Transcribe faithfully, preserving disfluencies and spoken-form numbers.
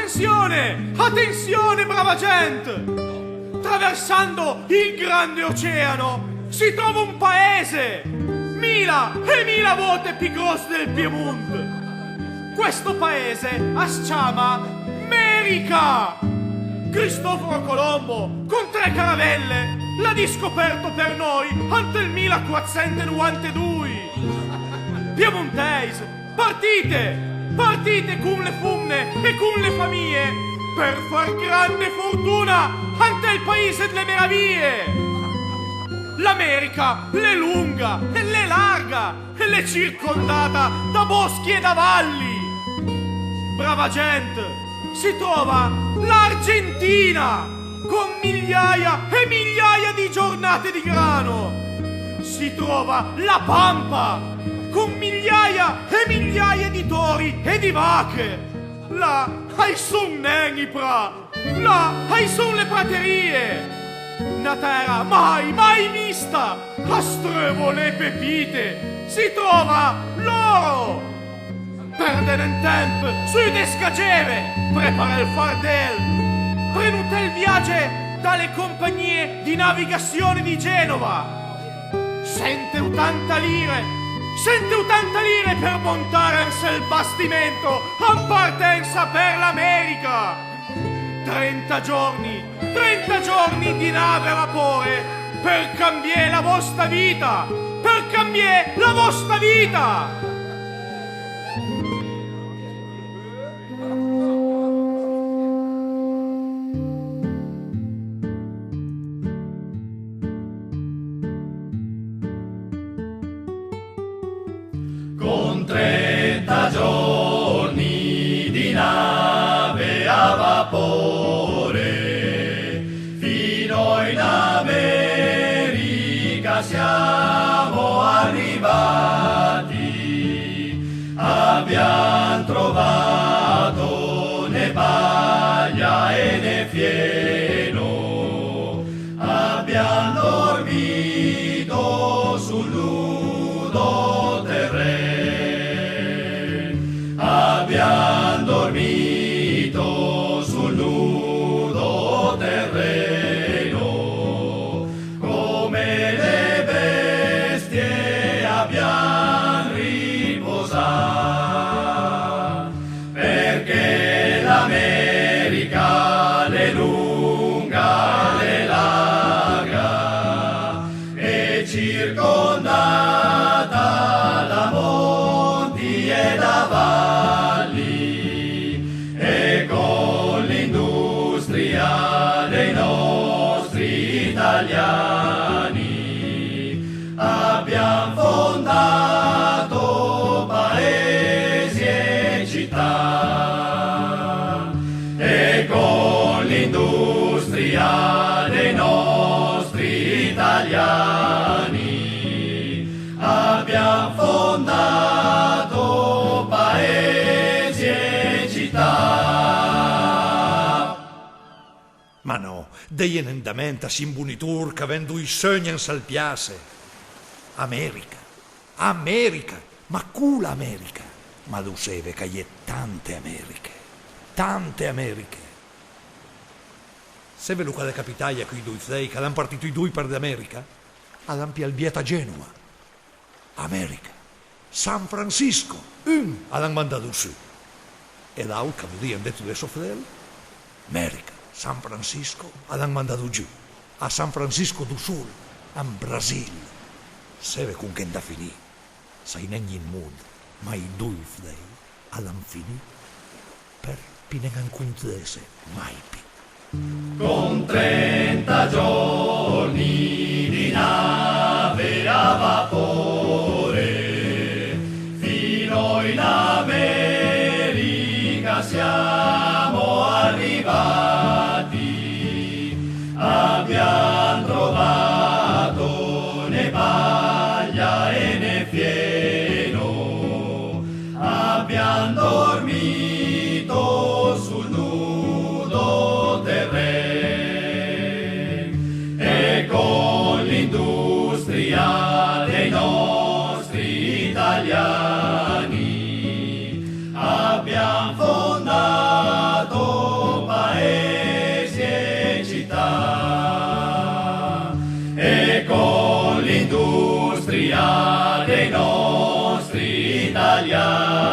Attenzione, attenzione, brava gente! Traversando il grande oceano si trova un paese mila e mila volte più grosso del Piemonte. Questo paese as ciama Merica! Cristoforo Colombo, con tre caravelle, l'ha discoperto per noi ante il mila quattrocento novantadue. Piemontèis, partite! Partite con le fomne e con le famiglie per far grande fortuna ante il paese delle meraviglie! L'America l'è longa e l'è larga e l'è circondata da boschi e da valli. Brava gente, si trova l'Argentina con migliaia e migliaia di giornate di grano. Si trova la Pampa con migliaia e migliaia di tori e di vache. Là a-i son nen i pra. Là a-i son le praterie! Na tèra mai, mai vista! A streuvo le pepite! Si trova l'oro! Perde nen temp, sù de scageve! Preparè ël fardel! Prenoté ël viage da le compagnie di navigazione di Genova! Sente otanta lire! Sente otanta lire per montare in sel bastimento an partensa per l'America! Trenta giorni, trenta giorni di nave a vapore per cambié la vosta vita, per cambié la vosta vita! Con trenta giorni di nave a vapore, fino in America siamo arrivati. Abbiamo trovato né paglia e né fieno, abbiamo dormito sul nudo terreno, abbiamo dormito sul nudo terreno, come le bestie abbiamo riposato. Perché l'America l'è longa, l'è larga, è circondata da monti e da valli, e con l'industria dei nostri italiani abbiamo fondato paesi e città, e con l'industria dei nostri italiani abbiamo fondato paesi e città. Ma no, deje nen da ment a sti imbonitor ch'a ven doi seugn an sal piasse. America, America, ma cola America? Ma lo seve ch'a-i é tante Americhe, tante Americhe. Seve lo ch'a l'é capitaje a coj doi fdèi ch'a l'han partì toj doi për l'America? A l'han pijà ël bièt a Genova. America, San Francisco, un a l'han mandalo su, e l'àut ch'a vodìa andeto vëdde sò fdèl, America, San Francisco a l'han mandalo giù, a San Francisco do Sul, an Brasil. Seve con ch'é andà a finì? Sai nen ij mòd, ma ij doi fdèi a l'han finì për pì nen ancontresse mai pì. Con trenta giorni di nave a vapore, fino in America siamo arrivati. Abbiamo trovato né paglia e né fieno, abbiamo dormito sul nudo terreno, e con l'industria dei nostri italiani abbiamo fondato Italia.